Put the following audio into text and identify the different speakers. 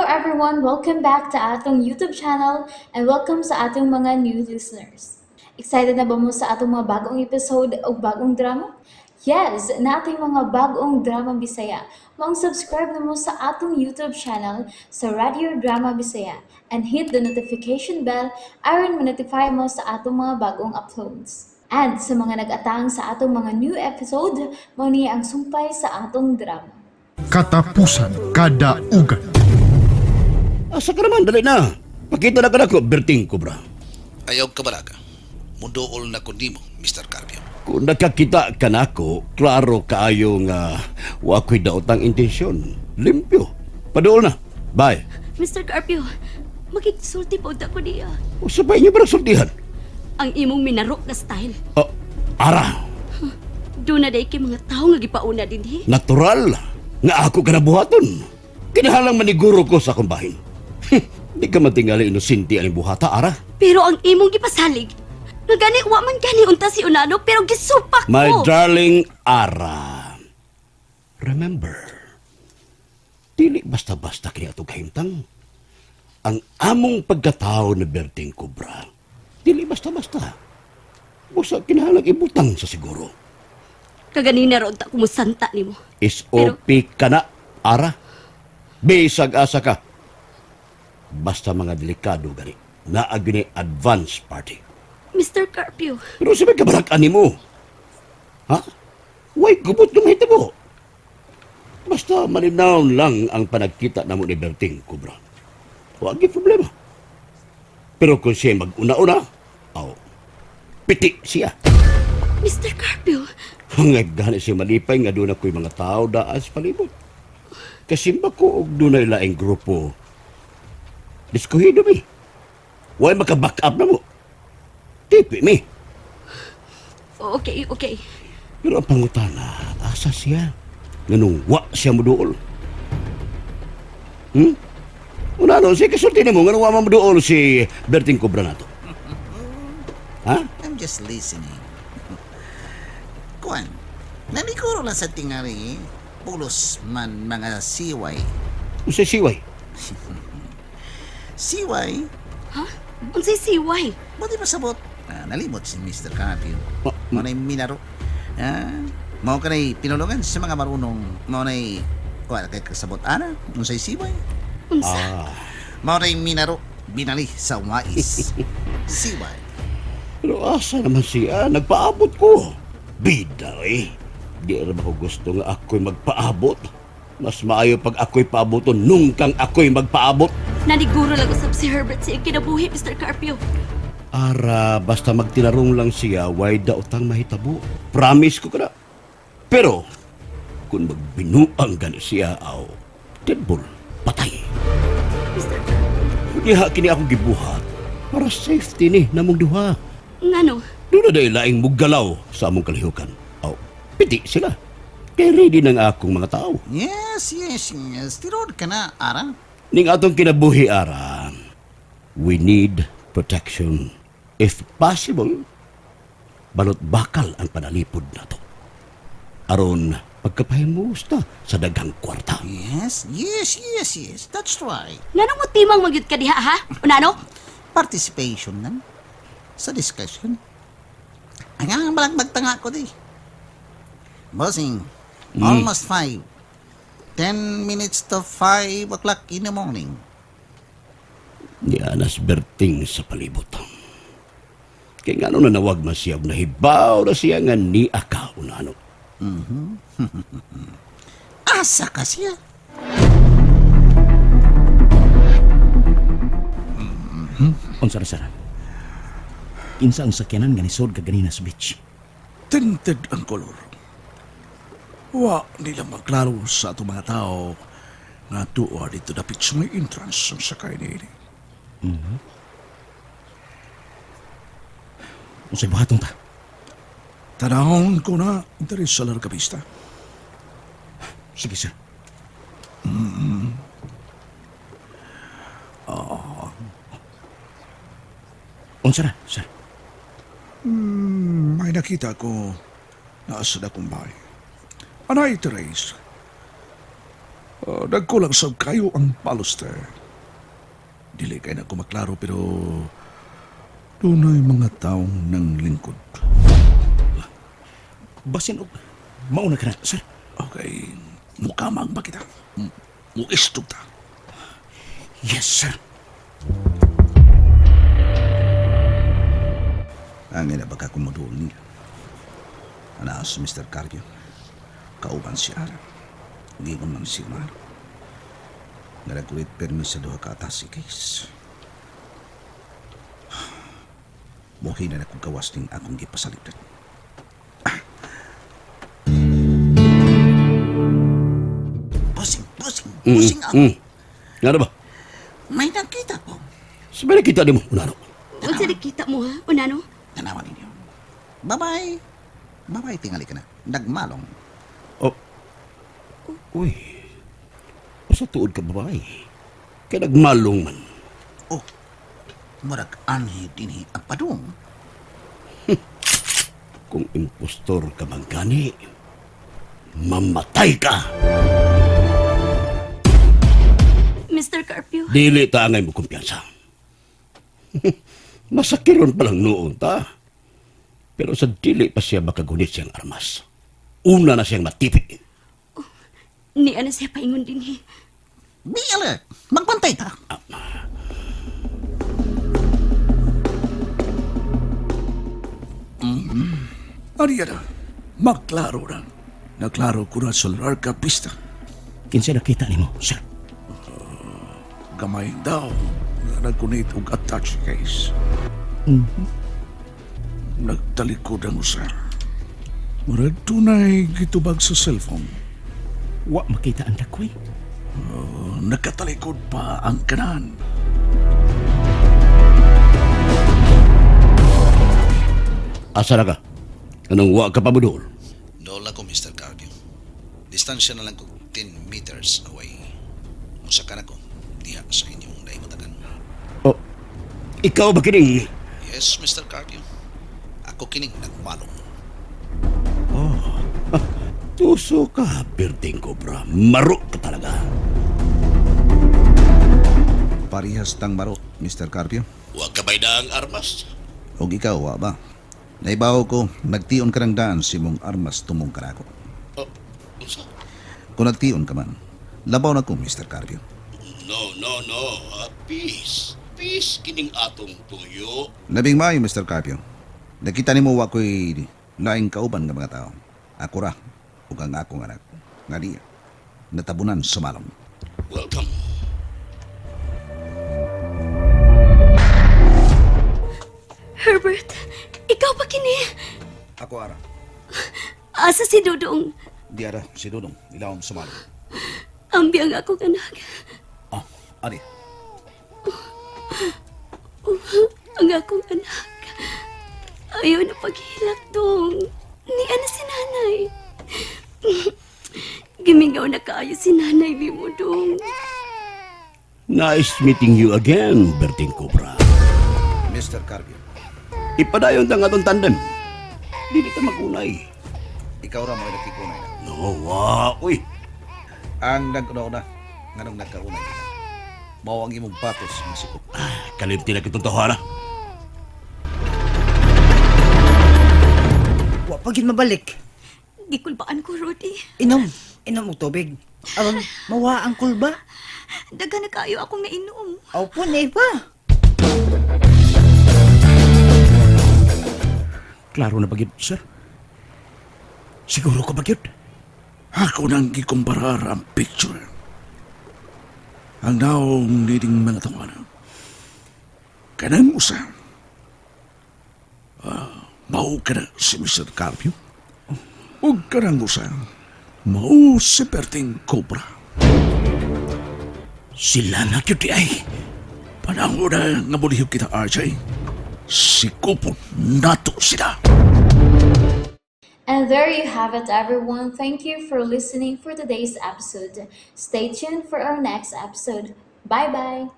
Speaker 1: Everyone! Welcome back to atong YouTube channel and welcome sa atong mga new listeners. Excited na ba mo sa atong mga bagong episode o bagong drama? Yes, naa tay mga bagong drama Bisaya. Maong subscribe na mo sa atong YouTube channel sa Radio Drama Bisaya and hit the notification bell aron ma-notify mo sa atong mga bagong uploads. And sa mga nag-atang sa atong mga new episode, mao ni ang sumpay sa atong drama.
Speaker 2: Katapusan Kadaugan.
Speaker 3: Asa ka naman, dali na. Pakita na ka na ko, Berting Cobra.
Speaker 4: Ayaw ka balaga. Muduol na ko nimo, Mr. Carpio.
Speaker 3: Kung nakakita ka na ako, klaro kaayo nga wa ko'y daotang intensyon. Limpyo. Paduol na. Bye.
Speaker 5: Mr. Carpio, makigsulti pa unta ko niya.
Speaker 3: O sabay niyo ba sultihan?
Speaker 5: Ang imong minaro na style.
Speaker 3: Oh, ara,
Speaker 5: Doon na day kay mga tao nga gipauna dinhi.
Speaker 3: Natural nga ako ka nabuhaton. Kinahalang maniguro ko sa akong bahin. Di ka matingali inosente ang buhata, ara.
Speaker 5: Pero ang imong gipasalig, nga gani wa man gani unta si Unano pero gisupak
Speaker 3: My
Speaker 5: ko.
Speaker 3: Darling Ara, remember, dili basta-basta kini atong kahimtang. Ang among pagkatao na Berting Cobra, dili basta-basta. Busa kinahanglan ibutang sa siguro.
Speaker 5: Kaganina ra unta kumusanta nimo.
Speaker 3: SOP ka na, Ara. Bisag asa ka. Basta mga delikado gani. Naa gani advance party.
Speaker 5: Mr. Carpio,
Speaker 3: Pero sa may kabalakan nimo. Ha? Way gubot ng mahitabo. Basta malinaw lang ang panagkita namo ni Berting Cobra. Wag gyud problema. Pero kung siya mag-una-una, aw, piti siya.
Speaker 5: Mr. Carpio,
Speaker 3: Hangad gani siya malipay nga doon ako'y mga tao daas palibot. Kasimba ko og dunay laing grupo. Diskuhido mi. Way maka-back up na mo. Tipi mi.
Speaker 5: Okay.
Speaker 3: Pero ang pangutana, asa siya? Nganong wa siya muduol? Una ano, siya kasulti nimo, nganong wa man muduol si Berting Cobra nato? Ha?
Speaker 6: I'm just listening. Kuan, nalikuro lang sa tingali, pulos man mga siway.
Speaker 3: Unsay siway?
Speaker 6: Siway?
Speaker 5: Ha? Unsay siway?
Speaker 6: Buti pasabot. Ah, nalimot si Mr. Carpio.
Speaker 3: Ah,
Speaker 6: Mao na'y minaro. Ah, mao ka na'y pinulungan sa mga marunong. Mao na'y, kuan, kay kasabot ana, unsay siway?
Speaker 5: Unsa?
Speaker 3: Ah.
Speaker 6: Mao na'y minaro, binali sa wais. Siway.
Speaker 3: Pero asa naman siya? Nagpaabot ko. Bida eh. Di rin ako gusto nga ako'y magpaabot. Mas maayo pag ako'y paaboton nung kang ako'y magpaabot.
Speaker 5: Naniguro lang usab si Herbert sa iyang kinabuhi, Mr. Carpio.
Speaker 3: Ara, basta magtinarong lang siya, way daotang mahitabo. Promise ko kana. Pero, kung magbinuang gani siya, aw, deadball, patay.
Speaker 5: Mr. Carpio,
Speaker 3: Diha kini ako gibuhat para safety ni namong duha.
Speaker 5: Ngano?
Speaker 3: Doon na dahil laing muggalaw sa among kalihukan. Aw, piti sila. Kay ready ng akong mga tao.
Speaker 6: Yes. Tirod ka na, Ara.
Speaker 3: Ning atong kinabuhi, ara, we need protection. If possible, balot bakal ang panalipod nato. Aron, pagkapahimusta sa daghang kwarta.
Speaker 6: Yes. That's right.
Speaker 5: Ngano mo timang magyud ka diha, ha? Unano?
Speaker 6: Participation lang sa discussion. Ang ang balang magtanga ko di. Bossing, almost 5. 4:50 in the morning.
Speaker 3: Ni Anas Berting sa palibot. Kaya nga ano nanawag man siya, og nahibaw na siya nga ni aka unano.
Speaker 6: Asa ka siya?
Speaker 7: Unsa ra, sir? Kinsa ang sakyanan nga nisod kaganina sa beach?
Speaker 8: Tinted ang kolor. Wa nila maklaro sa atong mga tao nga tuwa dito dapit sa may entrance ang sakay niini.
Speaker 7: Unsay buhaton ta?
Speaker 8: Tanahon ko na diri sa larga vista.
Speaker 7: Sige, sir. Unsa ra, sir?
Speaker 8: May nakita ko naa sa dakong bahay. Anay, Therese. Nagkulang sab kayo ang baluster. Dili kay na kumaklaro pero dunay mga taong nang lingkod.
Speaker 7: Basin og mauna ka na, sir.
Speaker 8: Okay, mukamang ba kita? Muistog ta.
Speaker 7: Yes, sir.
Speaker 6: Ang ina baka kumuduol niya. Ana si Mr. Carpio. Kauban si Ara. Gingon man si Mar. Nga nagkulit permis sa duha ka atasi case. Muhi na akong gawas ning akong gipasalitan. Busing, busing, busing ako.
Speaker 3: Nga na ba?
Speaker 6: May nakita ko.
Speaker 3: Sabi nakita nimo, Unano.
Speaker 5: Unsa nakita mo ha, Unano?
Speaker 6: Tanawan ninyo. Bye-bye. Bye-bye, tingali ka na. Nagmalong.
Speaker 3: Oh. Uy. Sa tuod ka babae. Kaya nagmalong man.
Speaker 6: Oh, murag anhi dinhi ang padung.
Speaker 3: Kung impostor ka man gani, mamatay ka!
Speaker 5: Mr. Carpio,
Speaker 3: Dili ta angay mo kumpiyansa. Masakiron pa lang noon ta. Pero sa dili pa siya makagunit siyang armas. Una na siyang matipi.
Speaker 5: ni ana siya paingon dinhi.
Speaker 6: Be alert. Magbantay ta.
Speaker 8: Ariya na, maklaro na. Naklaro ko na sa larga pista.
Speaker 7: Kinsa nakita nimo, sir?
Speaker 8: Gamay daw nga nagkunit og attach case. Nagtalikod ang usa. Murag tunay gitubag sa cellphone.
Speaker 7: Wa makita ang dakway.
Speaker 8: Nakatalikod pa ang kanan.
Speaker 3: Asa na ka? Anong wa ka pa mo doon?
Speaker 4: Dool ako, Mr. Carpio. Distansya na lang ko 10 meters away. Musa ka na ko diha sa inyong naimutakan.
Speaker 3: Oh, ikaw ba kining?
Speaker 4: Yes, Mr. Carpio. Ako kining nagmalong.
Speaker 3: Tuso ka, Berting Cobra. Maro ka talaga.
Speaker 6: Parihas tang maro, Mr. Carpio.
Speaker 3: Wa ka ba'y daang armas?
Speaker 6: Og ikaw, wa ba? Naibaw ko, nagtion ka ng daan si mong armas tumong kanako.
Speaker 3: Oh, unsa?
Speaker 6: Kung nagtion ka man, labaw na ko, Mr. Carpio.
Speaker 3: No, no, no. Peace. Peace kining atong tuyo.
Speaker 6: Labing maayo, Mr. Carpio. Nakita nimo wa ko'y laing kauban nga mga tao. Ako ra, ug ang akong anak. Nga diya, natabunan sa malong.
Speaker 3: Welcome.
Speaker 5: Herbert, ikaw pa kini?
Speaker 6: Ako ara.
Speaker 5: Asa si Dudong?
Speaker 6: Di ara, si Dudong, ilawom sa malong.
Speaker 5: Ambi ang akong anak.
Speaker 6: Ah, ari.
Speaker 5: Ang akong anak. Ayaw na paghilak, Dong. Ni ana si nanay. Gimingaw na kaayo si nanay nimo, Dong.
Speaker 3: Nice meeting you again, Berting Cobra.
Speaker 6: Mr. Carpio,
Speaker 3: Ipadayon ta nga atong tandem. Dili ta magunay.
Speaker 6: ikaw ra mo'y nakikunay na.
Speaker 3: No, wa, uy.
Speaker 6: Ang nag-una-una, nganong nagkaunay kita. Mao ang imong patos nga sikop.
Speaker 3: Kalimti na kitong tawhana.
Speaker 9: Wa pa gyud mabalik.
Speaker 5: Gikulbaan ko, Rudy.
Speaker 9: Inom, inom og tubig. Aron mawa ang kulba.
Speaker 5: Daga na kaayo akong nainom.
Speaker 9: Aw po na iba.
Speaker 7: Klaro na ba gyud, sir? Siguro ka ba gyud?
Speaker 8: Ako nang gikumparar ang picture. Ang naong leading mga tawana. Kanang usa. Mao ka na si Mr. Carpio. Ug kanang usa. Mao si Berting Cobra.
Speaker 7: Sila na gyud di ay.
Speaker 8: Panahon na nga mulihok kita, RJ. Sikupon nato sila.
Speaker 1: And there you have it, everyone. Thank you for listening for today's episode. Stay tuned for our next episode. Bye bye.